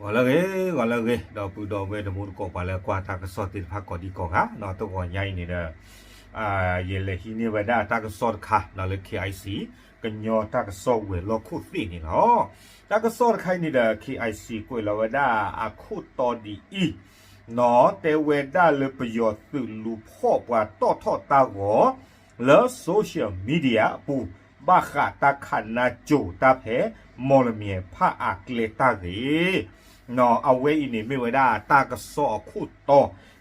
ဂီၤလၢအဂ့ၤ ဂီၤလၢအဂ့ၤ ဒီပုၢ်ဒီဝဲၢ်တံၤသကိး ပှၤလၢကွၢ်တၢ်ကစီၣ်သ့ၣ်တဖၣ်ကိးဒံကိးဂၤ ဒီးတဂီၤညါအံၤန့ၣ်ဒီး ယလဲၤဟံးန့ၢ်ဝဲဒၣ်တၢ်ကစီၣ်တခါ လၢ K I C ကညီတၢ်ကစီၣ်ဝဲၤလီၢ်ခိၣ်သ့ၣ်န့ၣ်လီၤ. တၢ်ကစီၣ်တခါအံၤန့ၣ်ဒီး K I C ကွဲးလီၤဝဲဒၣ်အခိၣ်တီဒ်အံၤ တဲဝဲဒၣ်လၢပယီၤသုးလူၤဖီၣ်ပှၤတီၣ်ထီၣ်တၢ်ဂီၤ လၢ social media အပူၤ ဘၣ်ဃးတၢ်ခးနါစိၤတၢ်ဖဲ မီၣ်လမၠဲၣ်ဖးအါကျဲတၢ်ဂ့ၢ် အဝဲအံၤန့ၣ်မ့ၢ်ဝဲဒၣ်တၢ်ကစီၣ်အခိၣ်တီ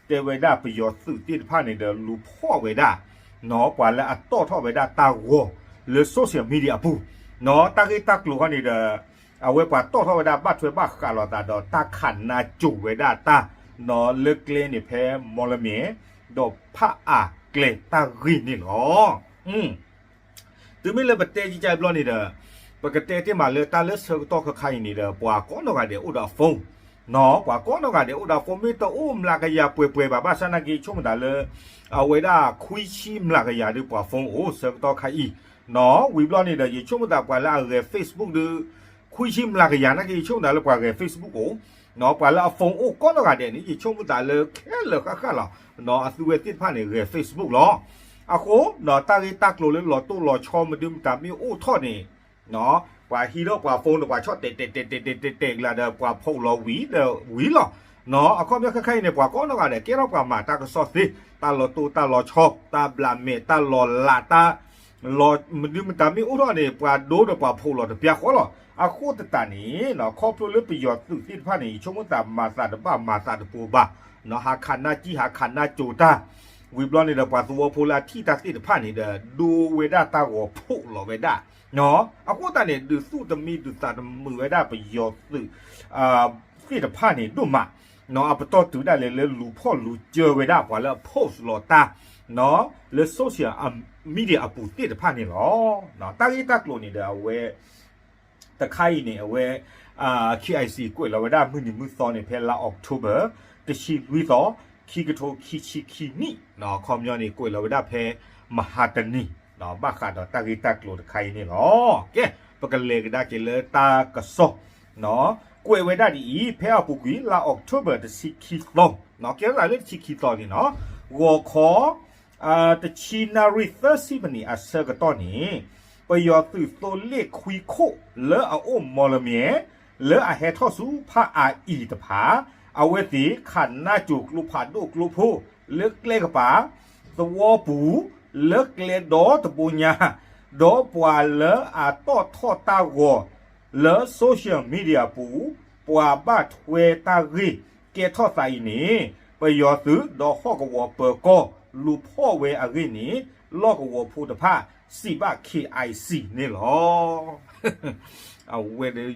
တဲဝဲဒၣ်ပယီၤသုးသ့ၣ်တဖၣ်န့ၣ်ဒီးလူၤဖီၣ်ဝဲဒၣ် ပှၤလၢအတီၣ်ထီၣ်ဝဲဒၣ်တၢ်ဂီၤလၢ social media အပူၤ တၢ်ဂ့ၢ်တၢ်ကျိၤခီန့ၣ်ဒီး အဝဲပှၤတီၣ်ထီၣ်ဝဲဒၣ်ဘၣ်ထွဲဘၣ်ဃးလိာ်သးဒီးတၢ်ခးနါစိၤဝဲဒၣ်တၢ် လၢကျဲန့ၣ်ဖဲမီၣ်လမၠဲၣ် ဒီးဖးအါကျဲတၢ်ဂ့ၢ်န့ၣ်လီၤ. တုၤမ့ၢ်လၢပတဲကကဘျီန့ၣ်ဒီး ပကတဲတ့ၢ်မးလၢတၢ်လၢဆၢကတီၢ်ခါခါအံၤန့ၣ်ဒီး ပှၤကိးနီၢ်ဂၤဒဲးအိၣ်ဒီး phone နီၤ ပှၤကိးနီၢ်ဂၤဒဲးအိၣ်ဒီး phone မ့ၢ်တအိၣ်မျးကယၤပှဲၤပှဲၤဘၣ် ဘၣ်ဆၣ်နာ်က့ဆိကမိၣ်သးလၢ အဝဲဒၣ်ခွံဆံမျးကယၤဒီးပှၤ phone အိၣ်ဆၢကတီၢ်ခါအံၤ နီၤ ဝံၤဘျီန့ၣ်ဒီး ယဆိကမိၣ်သးပှၤလၢအဂဲၤ Facebook ဒီး ခွံဆံမျးကယၤနာ်က့ ယဆိကမိၣ်သးလၢပှၤဂဲၤ Facebook အိၣ် နီၤ ပှၤလၢအ phone အိၣ်ကိးနီၢ်ဂၤဒဲးန့ၣ် ယဆိကမိၣ်သးလၢခဲလၢာ်ဃၣ်ဃၣ်လီၤ နီၤ အသုဝဲသ့ၣ်တဖၣ်န့ၣ် ဂဲၤ Facebook လီၤ. အဃိ နီၤ တၢ်ဂ့ၢ်တၢ်ကျိၤလၢလီၤတိၢ်လီၤဆီမဒုမတၤမ့ၢ်အိၣ်ထီၣ်န့ၣ် နီၤ ပှၤဟံးထီၣ်ပှၤ phone ဒီးပှၤဆီၣ်တဲာ်တဲာ်တဲာ်တဲာ်တဲာ်တဲာ်တဲာ်ကလၤဒီး ပှၤဖီၣ်လီၤဝံၤဒီးဝံၤလီၤ. နီၤ အခီပညီခဲခါအံၤန့ၣ် ပှၤကိးနီၢ်ဂၤဒဲး ကဲထီၣ်ပှၤမၤတၢ်ကစီၣ်သ့ တၢ်လီၤတိၢ်တၢ်လီၤဆီ တၢ်ဘျးမဲာ် တၢ်လီၤလး တၢ် လီၤမဒုမတၤမ့ၢ်အိၣ်ထီၣ်န့ၣ် ပှၤဒိဒီးပှၤဖီၣ်လီၤတပျၢ်ဃီလီၤ. အဃိသတးန့ၣ် နီၤ ခီဖျိလၢပယီၤသုးသ့ၣ်တဖၣ်န့ၣ် ယဆိကမိၣ်သးမၤသးတဘၣ်မၤသးတပူၤဘၣ် နီၤ ဟးခးနါကံၢ် ဟးခးနါစိၤတၢ် ဝံၤဘျီန့ၣ်ဒီး ပှၤသဝီဖိလၢအထံၣ်တၢ်သ့ၣ်တဖၣ်န့ၣ်ဒီး ဒိဝဲဒၣ်တၢ်ဂီၤဖီၣ်လီၤဝဲဒၣ် နီၤ အဃိသတးန့ၣ် ဒုးသူၣ်တမံဒုးသးတမုာ်ဝဲဒၣ်ပယီၤသုး သ့ၣ်တဖၣ်န့ၣ်ဒိၣ်မး နီၤ အပတီၢ်တုၤဒၣ်လဲာ်လၢလူၤဖီၣ်လူၤစၢၤဝဲဒၣ်ပှၤလၢအ post လီၤတၢ် နီၤ လၢ social media အပူၤသ့ၣ်တဖၣ်န့ၣ်လီၤ. တၢ်ဂ့ၢ်တၢ်ကျိၤန့ၣ်ဒီးအဝဲ တခါအံၤန့ၣ် အဝဲ K I C ကွဲးလီၤဝဲဒၣ်မုၢ်နံၤမုၢ်သီန့ၣ် ဖဲလါ October တဆံလွံၢ်သီ ခံကထိခံဆံခံနံၣ် အခီပညီန့ၣ် ကွဲးလီၤဝဲဒၣ်ဖဲမဟါတနံၤ ဘၣ်ဃးဒီးတၢ်ဂ့ၢ်တၢ်ကျိၤတခါအံၤန့ၣ်လီၤ. ကဲ ပကလဲၤကဒါက့ၤလၢတၢ်ကစီၣ် ကွဲးဝဲဒၣ်ဒ်အံၤ ဖဲအပူၤကွံာ်လါ October တဆံခံသီ ကဲထီၣ်သးလၢတဆံခံသီန့ၣ်နီၤ ဂီၤခီ တဆံနၣ်ရံၣ်သၢဆံမံးနံးအဆၢကတီၢ်န့ၣ် ပယီၤသုးသိလ့ၣ်ခွံခိၣ်လၢအအိၣ်မီၣ်လမၠဲၣ် လၢအဟဲထီၣ်ဆူဖးအါအံၤတဖၣ် အဝဲသ့ၣ်ခးနါစိၤကျိဖးဒိၣ်ကျိဖိလၢကျဲကပၤ သဝီပူၤ လၢကျဲဒီတဘိညါ ဒီးပှၤလၢအတီၣ်ထီၣ်တၢ်ဂီၤ လၢ social media ပူၤ ပှၤဘၣ်ထွဲတၢ်ဂ့ၢ်ကဲထီၣ်သးအံၤန့ၣ် ပယီၤသုးဒီးဟီၣ်ကဝီၤပၢၤကီၢ်လူၤဖီၣ်ဝဲအဂ့ၢ်န့ၣ် လီၢ်ကဝီၤဖိတဖၣ်စံးဘၣ် K I C န့ၣ်လီၤ. အဝဲဒီး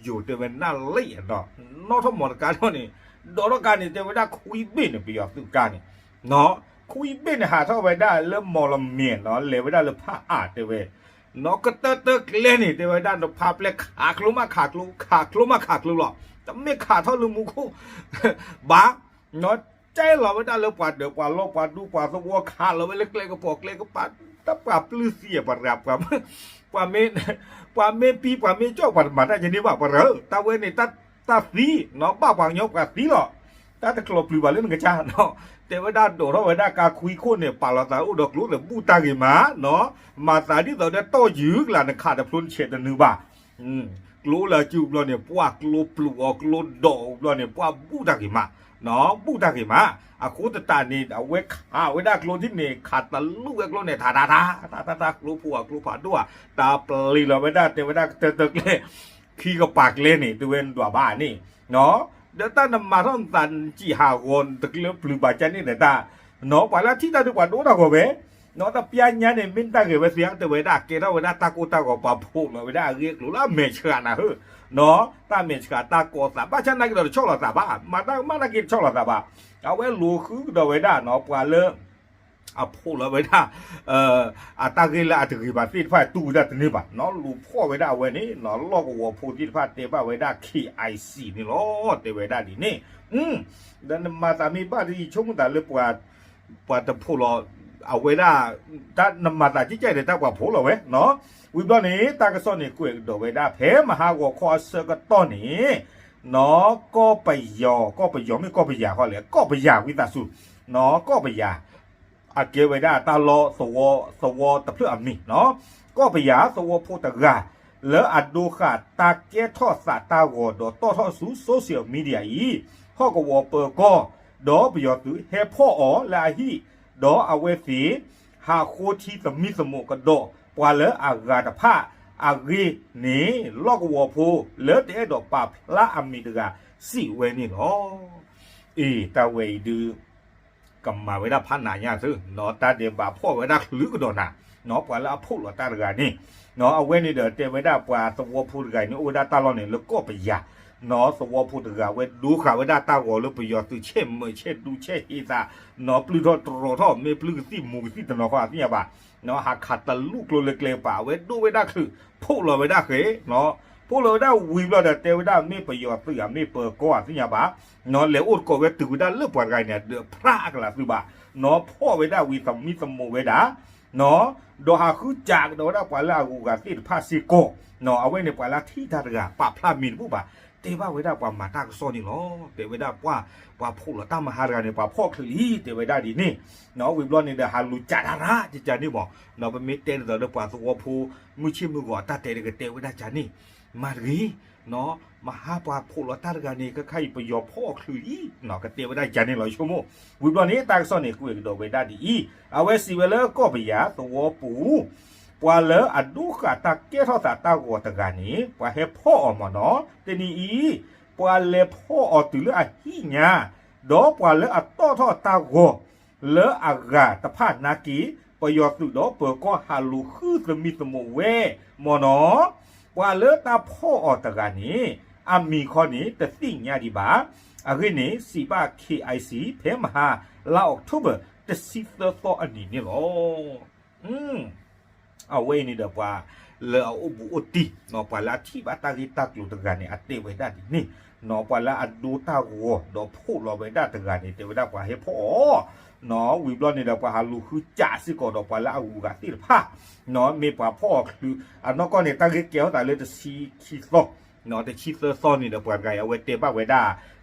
ယိၤတဲဝဲနၢ်လံၣ်ဒီး နီၣ်ထီၣ်မီၢ်တကါထီၣ်န့ၣ် ဒိးထီၣ်ကါန့ၣ် တဲဝဲဒၣ်ခွံဘ့ၣ်န့ၣ် ပယီၤသုးကါန့ၣ် နီၤ ခွံဘ့ၣ်န့ၣ် ဟးထီၣ်ဝဲဒၣ်လၢမီၣ်လမၠဲၣ်နီၤ လဲၤဝဲဒၣ်လၢဖးအါတဲဝဲ နီၤ ကတၢၢ်တၢၢ်ကျဲန့ၣ် တဲဝဲဒၣ်နဖးပျဲခးကျိမးခးကျိ ခးကျိမးခးကျိလီၤ. တမ့ၢ်ခးထီၣ်လၢမူခိၣ်ဘၣ် နီၤ ကဲလီၤဝဲဒၣ်လၢပှၤဒၢးပှၤလီၢ်ပှၤဒူပှၤသဝီ ခးလီၤဝဲလၢကျဲကပီၤကျဲကပၤ တၢ်ပှၤပျုၢ်သံပှၤရၤ ပှၤမ့ၢ်ပံပှၤမ့ၢ်ကၠီၣ်ပှၤတမၤတၢ်ယန့ၢ်ဘၣ်ပှၤရၤ တၢ်ဝဲန့ၣ် တၢ်သံနီၤ ဘၣ်ပှၤကညီပှၤသံလီၤ. တၢ်တကျိၤပျုၤဘၣ်လၢနကစၢ်နီၤ တဲဝဲဒၣ်ဒိးထီၣ်ဝဲဒၣ်ကါခွံခိၣ်န့ၣ် ပာ်လီၤသးအိၣ်ဒီးကျိသးဘူၣ်တၢ်ဂ့ၤမးနီၤ မၤသးဒ်သိးဒီးတီၢ်ယုာ်ကလာ်နခးတဖျိနဆဲးတနုာ်ဘၣ် ကျိလၢအစုဘျီန့ၣ် ပှၤကျိပျုၤအီၤကျိဒိးအီၤဘျီန့ၣ် ပှၤဘူၣ်တၢ်ဂ့ၤမး နီၤ ဘူၣ်တၢ်ဂ့ၤမး အဃိသတးန့ၣ် အဝဲခးဝဲဒၣ်ကျိထံၣ်န့ၣ် ခးတလူၢ်ဝဲကျိန့ၣ် ထးထးထး တၢ်တၢ်တၢ်ကျိဖိအကျိဖးဒိၣ်ဧါ တၢ်ပျံၤလီၤဝဲဒၣ် တဲဝဲဒၣ်ကတၢၢ်တၢၢ်ကျဲ ခံကပၤကျဲန့ၣ် တဲဝဲနဒွးဘၣ်န့ၣ် ဒီးတၢ်နမၤထီၣ်နသးနစံးဟးဂီၤနတကျၢပျုၤဘၣ်ကန့ၣ်ဒီးတၢ် နီၤ ပှၤလၢထံၣ်တၢ်ဒုးပှၤဒိတၢ်ဂီၤဝဲ နီၤ တပျၢ်ညါန့ၣ် မ့ၢ်တၢ်ဂ့ၤဝဲသ့ၣ်ဧါ တဲဝဲဒၣ်ကဲထီၣ်ဝဲဒၣ်တၢ်ကိၢ်တၢ်ဂီၤ ပှၤဖီၣ်လီၤဝဲဒၣ်အဂ့ၢ်အကျိၤလၢအမဲာ်ဆှးနၤဧၢ နီၤ တၢ်မဲာ်ဆှးတၢ်ကီသး ဘၣ်ဆၣ်နာ်က့ဒီးတဆီၣ်လီၤသးဘၣ် မၤတၢ်မၤနာ်က့တဆီၣ်လီၤသးဘၣ် အဝဲလူၤဃုကဒီးဝဲဒၣ်နီၤ ပှၤလၢ အဖီၣ်လီၤဝဲဒၣ် အတၢ်ဂ့ၢ်လၢအတဂ့ၤဘၣ်သ့ၣ်တဖၣ် တူၢ်ဝဲဒၣ်တန့ၢ်ဘၣ် နီၤ လူၤဖီၣ်ဝဲဒၣ်အဝဲန့ၣ် နီၤ လီၢ်ကဝီၤဖိသ့ၣ်တဖၣ်တဲဘၣ်ဝဲဒၣ် K I C န့ၣ်လီၤ တဲဝဲဒၣ်ဒ်န့ၣ် ဒီးနမၤသးမ့ၢ်ဘၣ်ဒီး ယဆိကမိၣ်သးလၢပှၤ ပှၤတဖီၣ်လီၤ အဝဲဒၣ် တၢ်နမၤသးကဲကဲဒီးတၢ်ပှၤဖီၣ်လီၤဝဲ နီၤ ဝံၤဘျီန့ၣ် တၢ်ကစီၣ်န့ၣ်ကွဲးကဒီးဝဲဒၣ် ဖဲမဟါဂီၤခီအဆၢကတီၢ်န့ၣ် နီၢ်ကီၢ်ပယီၤ, ကီၢ်ပယီၤမ့ၢ်ကီၢ်ပယၤဃီလဲၣ်, ကီၢ်ပယၤဝံသးစူၤ, နီၢ်ကီၢ်ပယၤ, အကဲဝဲဒၣ်တၢ်လီၢ်သဝီ, သဝီတဖျၢၣ်အမံၤနီၢ်, ကီၢ်ပယၤသဝီဖိတဂၤ လၢအဒိဃာ်တၢ်ကဲထီၣ်သးတၢ်ဂီၤဒီးတီၣ်ထီၣ်ဆူ social media အံၤ, ဟီၣ်ကဝီၤပၢၤကီၢ်, ဒီးပယီၤသုးဟဲဖီၣ်အီၤလၢအဟံၣ်, ဒီးအဝဲသ့ၣ် ဟးဃိထံသမံသမိးကဒီးပှၤလၢအဂၤတဖၣ်အဂ့ၢ်န့ၣ် လီၢ်ကဝီၤဖိလၢတအဲၣ်ဒိးပာ်ဖျါအမံၤတဂၤစံးဝဲန့ၣ်လီၤ. အ့ တၢ်ဝဲအံၤဒုး ကမၤဝဲဒၣ်ဖးနးညါသု, နီၢ်တၢ်ဒဲးဘးဖီၣ်ဝဲဒၣ်ချုးကဒီးနၤ, နီၢ် ပှၤလၢအဖီၣ်လီၤတၢ်တဂၤန့ၣ်, နီၢ် အဝဲန့ၣ်ဒီးတဲဝဲဒၣ်ပှၤသဝီဖိတဂၤန့ၣ် အိၣ်ဝဲဒၣ်တၢ်လီၢ်န့ၣ်လၢကီၢ်ပယၤ, နီၢ် သဝီဖိတဂၤဝဲဒိဃာ်ဝဲဒၣ်တၢ်ဂီၤလၢပယီၤသုးဆဲးမၢးဆဲးဒူဆဲးဟ့သး, နီၢ် ပျုၢ်ထီၣ်တရီၤထီၣ် မ့ၢ်ပျုၢ်ကသံၣ်မူၤကသံၣ်တနီၤဃီအသ့ၣ်ညါဘၣ်, နီၢ် ဟးခးတလူၢ်ကျိလၢကျဲကပၤ အဝဲဒိဝဲဒၣ်ချုး ဖီၣ်လီၤဝဲဒၣ်ဃဲ, နီၢ် ဖီၣ်လီၤဝဲဒၣ်ဝံၤဘျီဒီးတဲဝဲဒၣ်မ့ၢ်ပယီၤသုးဧါ မ့ၢ်ပၢၤကီၢ်ဧါသ့ၣ်ညါဘၣ်, နီၢ် လဲၤအိၣ်သကိးဝဲတုၤဝဲဒၣ်လၢပှၤတဂၤအံၤန့ၣ် အဒုးအဖျါအကလၤသုးဘၣ်, နီၢ် ဖီၣ်ဝဲဒၣ်ဝံၤသမံသမိးဝဲဒၣ်, နီၢ် ဒီးဟးဃုစးကဒီးဝဲဒၣ်ပှၤလၢအဂုၤအဂၤသ့ၣ်တဖၣ်စ့ၢ်ကီး, နီၢ် အဝဲန့ၣ်ပှၤလၢအထံၣ်တၢ်တဂၤ ပာ်ဖျါမံၤတဘူၣ်ဘၣ်, တဲဘၣ်ဝဲဒၣ်ပှၤမၤတၢ်ကစီၣ်န့ၣ်လီၤ. တဲဝဲဒၣ်ပှၤ, ပှၤဖီၣ်လီၤတၢ်မဟါတဂၤန့ၣ် ပှၤဖီၣ်ချုးလံ တဲဝဲဒၣ်ဒ်န့ၣ်, နီၢ် ဝံၤဘျီန့ၣ်ဒီးဟးလူၤကးတၢ်ရၣ်ကကန့ၣ်မး, နီၢ် ပမ့ၢ်တဲဒ်သိးဒီးပှၤသဝီဖိ မုၢ်ဆ့ၣ်မုၢ်ဂီၤအတၢ်တဲတကတဲဝဲဒၣ်ကန့ၣ်, မၤတဂ့ၤ, နီၢ် မဟါပှၤဖီၣ်လီၤတၢ်တဂၤန့ၣ် ခဲခါအံၤပယီၤဖီၣ်အီၤချုးလံ, နီၢ် ကတဲဝဲဒၣ်ကန့ၣ်လီၤ ဆိကမိၣ်, ဝံၤဘျီန့ၣ် တၢ်ကစီၣ်န့ၣ် ကွဲးကဒီးဝဲဒၣ်ဒ်အံၤ, အဝဲစံးဝဲလၢကီၢ်ပယၤသဝီပူၤ ပှၤလၢအဒိဃာ်တၢ်ကဲထီၣ်သးတၢ်ဂီၤတဂၤန့ၣ် ပှၤဟဲဖီၣ်အီၤမ့ၢ်နီၢ်, တနံၤအံၤ ပှၤလဲၤဖီၣ်အီၤတုၤလၢအဟံၣ်ညါ, ဒီးပှၤလၢအတီၣ်ထီၣ်တၢ်ဂီၤ လၢအဂၤတဖၣ်နာ်က့ ပယီၤသုးဒီးပၢၤကီၢ်ဟးလူၤဃုသမံသမိးဝဲမ့ၢ်နီၢ်, ပှၤလၢတၢ်ဖီၣ်အီၤတဂၤန့ၣ် အမံၤခီန့ၣ် တသ့ၣ်ညါဒံးဘၣ်, အဂ့ၢ်န့ၣ် စံးဘၣ် KIC ဖဲမဟါ လါ October တဆံသၢသီအနံၤန့ၣ်လီၤ. အဝဲအံၤန့ၣ်ဒီးပှၤလၢအအိၣ်ဘူးအိၣ်တံၢ်, နီၢ် ပှၤလၢအထံၣ်ဘၣ်တၢ်ဂ့ၢ်တၢ်ကျိၤတဂၤန့ၣ် အတဲဝဲဒၣ်ဒ်န့ၣ်, နီၢ် ပှၤလၢအဒိတၢ်ဂီၤဒီးဖီၣ်လီၤဝဲဒၣ်တဂၤန့ၣ် တဲဝဲဒၣ်ပှၤဟဲဖီၣ်အီၤ, နီၢ် ဝံၤဘျီန့ၣ်ဒီးပှၤဟးလူၤဃုစးစ့ၢ်ကီးဒီးပှၤလၢအဂုၤအဂၤသ့ၣ်တဖၣ်, နီၢ် မ့ၢ်ပှၤဖီၣ်အီၤချုး, အနီၢ်ကီၢ်န့ၣ် တၢ်ဂ့ၢ်ကဲထီၣ်သးလၢတဆံခံသီ, နီၢ် တဆံသၢသီန့ၣ်ဒီး ပှၤတဂၤအံၤ အဝဲတဲဘၣ်ဝဲဒၣ်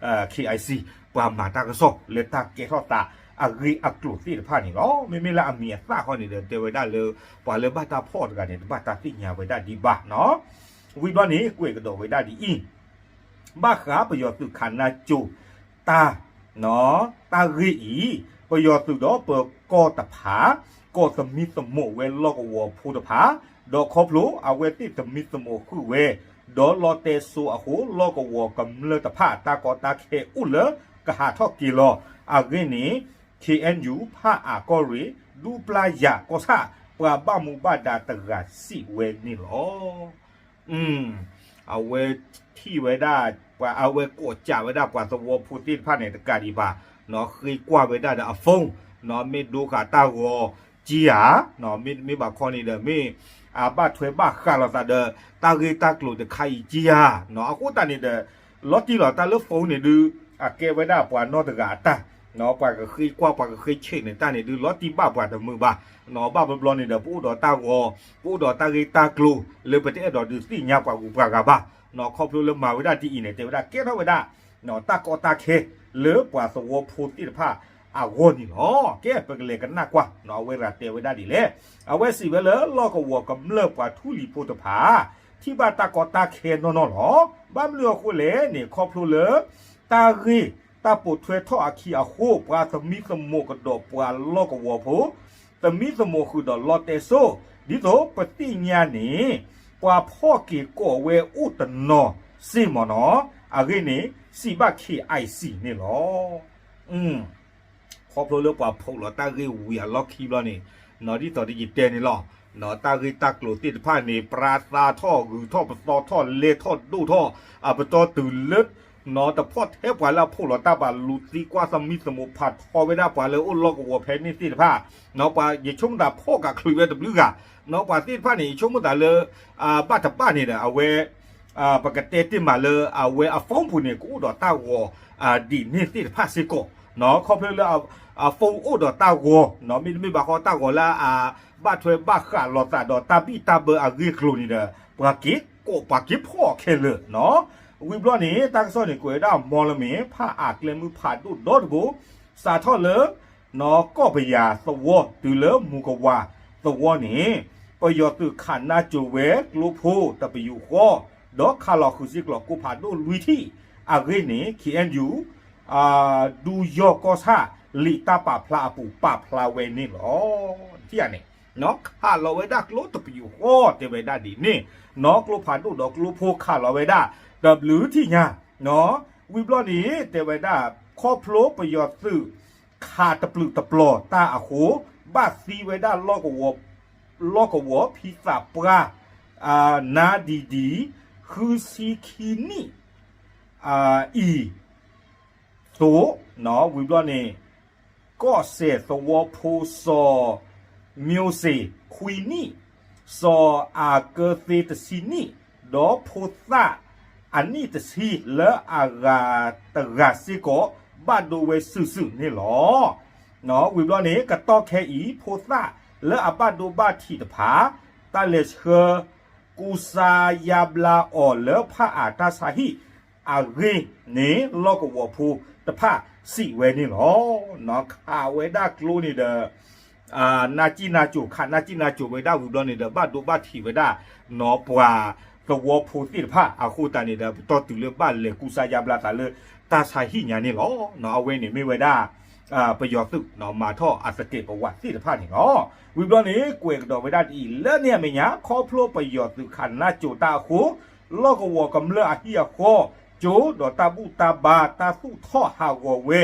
KIC ပှၤမၤတၢ်ကစီၣ်လၢတၢ်ကဲထီၣ်သးအဂ့ၢ်အကျိၤသ့ၣ်တဖၣ်န့ၣ်လီၤ. မ့မ့ၢ်လၢအမံၤအသၣ်ခီန့ၣ်ဒီး တဲဝဲဒၣ်လၢ ပှၤလၢဘၣ်တၢ်ဖီၣ်အီၤတဂၤန့ၣ် တဘၣ်တၢ်သ့ၣ်ညါဝဲဒၣ်ဒံးဘၣ်နီၤ. ဝံၤဘျီန့ၣ် ကွဲးကဒီးဝဲဒၣ်ဒ်အံၤ, ဘၣ်ဃးပယီၤသုးခးနါစိၤတၢ် တၢ်ဂ့ၢ်အံၤ, ပယီၤသုးဒီးပၢၤကီၢ်တဖၣ် ကိးသမံသမိးဝဲလီၢ်ကဝီၤဖိတဖၣ်, ဒီးခီဖျိအဝဲသ့ၣ်သမံသမိးဃုာ်ဝဲ, ဒီးလီတဲစိအဃိ လီၢ်ကဝီၤကမျၢၢ်တဖၣ် တၢ်ကီတၢ်ခဲအိၣ်လၢကဟးထီၣ်က့ၤလီၤ. အဂ့ၢ်န့ၣ် KNU ဖၣ်အၣ်ကီၢ်ရ့ၣ် ဒူပျၢ်ယၤကီၢ်ဆၣ် ပှၤဘၣ်မူဘၣ်ဒါတဂၤစံးဝဲန့ၣ်လီၤ. အဝဲထံၣ်ဝဲဒၣ်, ပှၤအဝဲကိးစးဝဲဒၣ်ပှၤသဝီဖိသ့ၣ်တဖၣ်န့ၣ် တကးဒံးဘၣ်, ဃ့ကွၢ်ဝဲဒၣ်ဒီးအ phone, မ့ၢ်ဒိဃာ်တၢ်ဂီၤက့ဧါ, မ့တမ့ၢ်ဘၣ်ခီန့ၣ်ဒီး မ့ၢ်အဘၣ်ထွဲဘၣ်ဃးလိာ်သးဒီး တၢ်ဂ့ၢ်တၢ်ကျိၤတခါအံၤက့ဧါ. အဃိသတးန့ၣ်ဒီး လီၤတံၢ်လီၤတၢ်လၢ phone န့ၣ်ဒုး အကဲဝဲဒၣ်ပှၤနီတဂၤအတၢ်, ပှၤကဃ့ကွၢ် ပှၤကဃ့ဆဲးန့ၢ်တၢ်န့ၣ်ဒုး လီၤတံၢ်ဘၣ်ပှၤတမုာ်ဘၣ်. ဘၣ်ဘျီဘျီန့ၣ်ဒီး ပအိၣ်ဒီးတၢ်ဂီၤ, ပအိၣ်ဒီးတၢ်ဂ့ၢ်တၢ်ကျိၤလၢပတအဲၣ်ဒိးဒုးသ့ၣ်ညါပှၤဂုၤပှၤဂၤဘၣ်. ခီဖျိလၢမၤဝဲဒၣ်ဒ်အံၤန့ၣ် တဲဝဲဒၣ်ကဲထီၣ်ဝဲဒၣ် တၢ်ကီတၢ်ခဲလၢပှၤသဝီဖိသ့ၣ်တဖၣ်အဂီၢ်န့ၣ်လီၤ. ကဲ ပကလဲၤကနၣ်ကွၢ် အဝဲရၤတဲဝဲဒၣ်ဒ်လဲၣ်. အဝဲစံးဝဲလၢလီၢ်ကဝီၤကမျၢၢ်ပှၤထူလံၤဖိတဖၣ် ထံၣ်ဘၣ်တၢ်ကီတၢ်ခဲနီၢ်နီၢ်လီၤ. ဘၣ်မနုၤအဃိလဲၣ်န့ၣ် ခီဖျိလၢ တၢ်ဂ့ၢ်တၢ်ပိာ်ထွဲထီၣ်အခံအဃိ ပှၤသမံသမိးကဒီးပှၤလီၢ်ကဝီၤဖိ, သမံသမိးဃုာ်ဒီးလီတဲစိ, ဒ်သိးပသ့ၣ်ညါန့ၣ် ပှၤဖီၣ်က့ၤကိးဝဲအိၣ်တနီၤစ့ၢ်မ့ၢ်နီၤ. အဂ့ၢ်န့ၣ် စံးဘၣ် KIC န့ၣ်လီၤ. ခီဖျိလၢပှၤဖီၣ်လီၤတၢ်ဂ့ၢ်ဝံၤအလီၢ်ခံဘျီန့ၣ်, ဒ်သိးယတဲန့ၣ်လီၤ. တၢ်ဂ့ၢ်တၢ်ကျိၤသ့ၣ်တဖၣ်န့ၣ် ပြါသါထီၣ် ဂုၤထီၣ်ပသီထီၣ် လဲၢ်ထီၣ်ဒိၣ်ထီၣ် အပတီၢ်တုၤလၢ တဖီၣ်ထဲပှၤလၢအဖီၣ်လီၤတၢ်ဘၣ် လူၤသံကွၢ်သမံသမိးဖးထီဝဲဒၣ်ပှၤလၢအိၣ်လီၢ်ကဝီၤဖဲန့ၣ်သ့ၣ်တဖၣ်, ပှၤယဆိကမိၣ်သးဖီၣ်ကချုးဝဲတဘျုးဂၤ, ပှၤသ့ၣ်တဖၣ်န့ၣ် ယဆိကမိၣ်သးလၢ ဘၣ်တဘၣ်န့ၣ်ဒီး အဝဲ ပကတဲတ့ၢ်မးလၢအဝဲအ phone ပူၤန့ၣ် ကအိၣ်ဒီးတၢ်ဂီၤ ဒ်န့ၣ်သ့ၣ်တဖၣ်စ့ၢ်ကီး, ခီဖျိလၢအ phone အိၣ်ဒီးတၢ်ဂီၤ, မ့တမ့ၢ်ဘၣ်ဃီတၢ်ဂီၤလၢအဘၣ်ထွဲဘၣ်ဃးလိာ်သးဒီးတၢ်ဘံၣ်တၢ်ဘၢအဂ့ၢ်အကျိၤန့ၣ်ဒီး ပှၤက့ၤကိးပှၤက့ၤဖီၣ်ခဲလၢာ်နီၤ. ဝံၤဘျီန့ၣ် တၢ်ကစီၣ်န့ၣ် ကွဲးဝဲဒၣ် မီၣ်လမ့ၣ် ဖးအါကျဲမုၢ်ဖးဒိၣ်ဒီတဘိ စးထီၣ်လၢ နီၢ်ကီၢ်ပယၤသဝီ တုၤလၢမူကဝၤသဝီန့ၣ် ပယီၤသုးခးနါစိၤဝဲကျိဖိတပယူာ်ဃီ ဒီးခးလီၤဃုာ်စ့ကျိးကိးဖးဒိၣ်လွံၢ်ထံၣ်အဂ့ၢ်န့ၣ် ခ့ၣ်အဲၣ်ယူၣ် ဒူယီၢ်ကီၢ်ဆၣ် လံာ်တၢ်ပာ်ဖျါအပူၤပာ်ဖျါဝဲန့ၣ်လီၤ. ထံၣ်ဧါန့ၣ် ခးလီၤဝဲဒၣ်ကျိတပယူာ်ဃီတဲဝဲဒၣ်ဒ်န့ၣ် နီၢ်ကျိဖးဒိၣ်ဒီးကျိဖိခးလီၤဝဲဒၣ် တဘျုးထံၣ်ညါ ဝံၤဘျီန့ၣ် တဲဝဲဒၣ် ခီဖျိပယီၤသုး ခးတပျုာ်တပျီၤတၢ်အဃိ ဘၣ်သံဝဲဒၣ် လီၢ်ကဝီၤဖံသးပှၢ် နါဒံဒံ ဃုဆံခံနံၣ် အံၤ သိး ဝံၤဘျီန့ၣ် ကီၢ်စဲၣ်သဝီဖိ စီၤ မျိးစ့း ခွံနံၣ်, စီၤအၤကၢသ့ တဆံနံၣ်, ဒီးဖိသၣ်အနံၣ်တဆံ လၢအဂၤတဂၤစ့ၢ်ကီး ဘၣ်ဒိဝဲစုာ်စုာ်န့ၣ်လီၤ. ဝံၤဘျီန့ၣ် ကတီၢ်ခဲအံၤ ဖိသၣ်လၢအဘၣ်ဒိဘၣ်ထံးတဖၣ် တၢ်လဲၤဆှၢ ကူစါယါဘျါအီၤလၢဖးအါတၢ်ဆါဟံၣ်အဂ့ၢ်န့ၣ် လီၢ်ကဝီၤဖိတဖၣ်စံးဝဲန့ၣ်လီၤ. ခးဝဲဒၣ်ကျိန့ၣ်ဒီး နါစံၣ်နါစိၤ ခးနါစံၣ်နါစိၤဝဲဒၣ်ဝံၤဘျီန့ၣ်ဒီး ဘၣ်ဒိဘၣ်ထံးဝဲဒၣ် ပှၤသဝီဖိသ့ၣ်တဖၣ်အဃိသတးန့ၣ်ဒီး ပတီၢ်တုၤလၢဘၣ်လဲၤကူစါယါဘျါသးလၢတၢ်ဆါဟံၣ်ညါန့ၣ်လီၤ. အဝဲန့ၣ်မ့ၢ်ဝဲဒၣ် ပယီၤသုး မၤထီၣ်အသကဲးပဝးသ့ၣ်တဖၣ်န့ၣ်လီၤ. ဝံၤဘျီန့ၣ် ကွဲးကဒီးဝဲဒၣ်ဒ်အံၤ လၢန့ၣ်အမဲာ်ညါ ခီဖျိပယီၤသုးခးနါစိၤတၢ်အဃိ လီၢ်ကဝီၤကမျၢၢ်အဟံၣ်အဃီ ကၠိဒီးတၢ်ဘူၣ်တၢ်ဘါ တၢ်သူၣ်ထီၣ်ဟးဂီၤဝဲ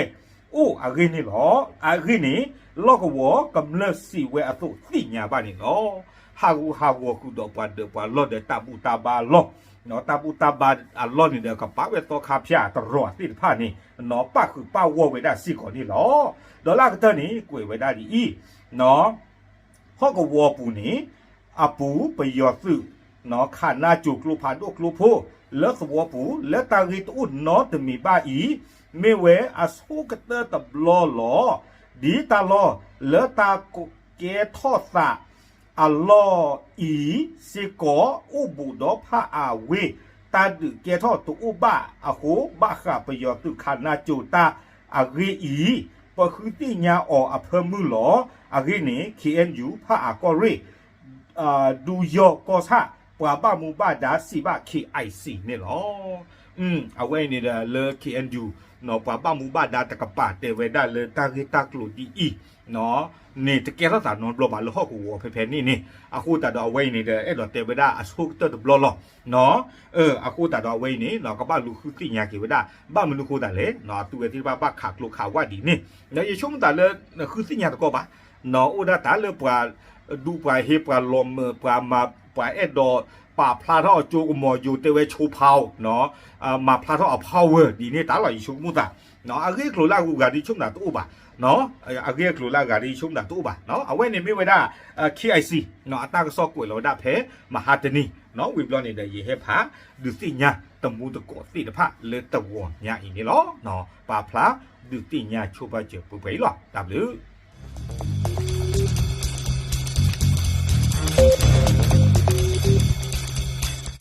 အိၣ်အဂ့ၢ်န့ၣ်လီၤ. အဂ့ၢ်န့ၣ် လီၢ်ကဝီၤကမျၢၢ်စံးဝဲအသိးသ့ၣ်ညါဘၣ်န့ၣ်လီၤ. ဟးဂူာ်ဟးဂီၤဃုာ်ဒီးပှၤဒၢးပှၤလီၢ်ဒီးတၢ်ဘူၣ်တၢ်ဘါအလီၢ်, တၢ်ဘူၣ်တၢ်ဘါအလီၢ်န့ၣ်ဒီး ကပာ်ဝဲသီခါဖၠၣ်တရီၤသ့ၣ်တဖၣ်န့ၣ် ပၣ်ဃုာ်ပၣ်ဂီၢ်ဝဲဒၣ်စ့ၢ်ကီးန့ၣ်လီၤ. ဒီးလၢအကတၢၢ်န့ၣ် ကွဲးဝဲဒၣ်ဒ်အံၤ ဟီၣ်ကဝီၤပူၤန့ၣ် အပူၤပယီၤသုး ခးနါစိၤကျိဖးဒိၣ်ကျိဖိ လၢသဝီပူၤ လၢတၢ်ဂ့ၢ်တအိၣ်နီတမံၤဘၣ်အံၤ မ့ၢ်ဝဲအဆိကတၢၢ်တဘျီလီၤ. ဒ်တၢ်လီၢ်လၢတၢ်ကဲထီၣ်သးအလီၢ်အံၤစ့ၢ်ကီး အိၣ်ဘူးဒီးဖးအါဝ့ၢ် တၢ်ဒုးကဲထီၣ်တအိၣ်ဘၣ်အဃိ ဘၣ်ဃးပယီၤသုးခးနါစိၤတၢ်အဂ့ၢ်အံၤ ပဃုသ့ၣ်ညါအီၤအဖၢမုၢ်လီၤ. အဂ့ၢ်န့ၣ် ခ့ၣ်အဲၣ်ယူၣ် ဖးအါကီၢ်ရ့ၣ် ဒူယီၢ်ကီၢ်ဆၣ် ပှၤဘၣ်မူဘၣ်ဒါစံးဘၣ် ခ့ၣ်အဲၣ်စံၣ်န့ၣ်လီၤ. အဝဲအံၤန့ၣ်ဒီးလၢ ခ့ၣ်အဲၣ်ယူၣ် ပှၤဘၣ်မူဘၣ်ဒါတကပၤတဲဝဲဒၣ်လၢတၢ်ဂ့ၢ်တၢ်ကျိၤဒ်အံၤ န့ၣ်တကဲထီၣ်သးနီတဘျီဘၣ်လၢဟီၣ်ကဝီၤဖဲဖဲန့ၣ်န့ၣ် အဃိသတးဒီးအဝဲအံၤန့ၣ်ဒီး အဲၣ်ဒိးတဲဝဲဒၣ်အဆိကတၢၢ်တဘျီလီၤ. အဃိသတးဒီးအဝဲအံၤန့ၣ် ကဘၣ်လူၤဃုသ့ၣ်ညါက့ၤဝဲဒၣ် ဘၣ်မနုၤဃိသတးလဲၣ် အသုဝဲသ့ၣ်တဖၣ်ဘၣ်ခးကျိခးဝၣ်ဒ်န့ၣ် ဒီးယဆိကမိၣ်သးလၢ ဃုသ့ၣ်ညါတကီၢ်ဘၣ် အိၣ်ဒၣ်တၢ်လၢပှၤဒူပှၤဟ့ပှၤလီၤမၢ် ပှၤမၤ ပှၤအဲၣ်ဒိးပာ်ဖျါထီၣ်အကၠိကမီၤယိၤတဲဝဲဆိဖးအီၤ မၤဖျါထီၣ်အ power ဒ်န့ၣ်တၢ်လီၤ ယဆိကမိၣ်သး အဂ့ၢ်အကျိၤလၢအဂုၤအဂၤဒ်ယဆိကမိၣ်သးတအိၣ်ဘၣ် အဂ့ၢ်အကျိၤလၢအဂၤဒ်ယဆိကမိၣ်သးတအိၣ်ဘၣ် အဝဲန့ၣ်မ့ၢ်ဝဲဒၣ် ခ့ၣ်အဲၣ်စံၣ် အတၢ်ကစီၣ်ကွဲးလီၤဝဲဒၣ်ဖဲမဟါတနံၤ ဝံၤဘျီန့ၣ်ဒီး ယဟဲဖးဒုးသ့ၣ်ညါတမူတကိးသ့ၣ်တဖၣ်လၢတဂီၤညါအံၤန့ၣ်လီၤ. ပာ်ဖျါဒုးသ့ၣ်ညါဆိပာ်စၢၤပှဲၤပှဲၤအံၤလီၤ. တၢ်ဘျုး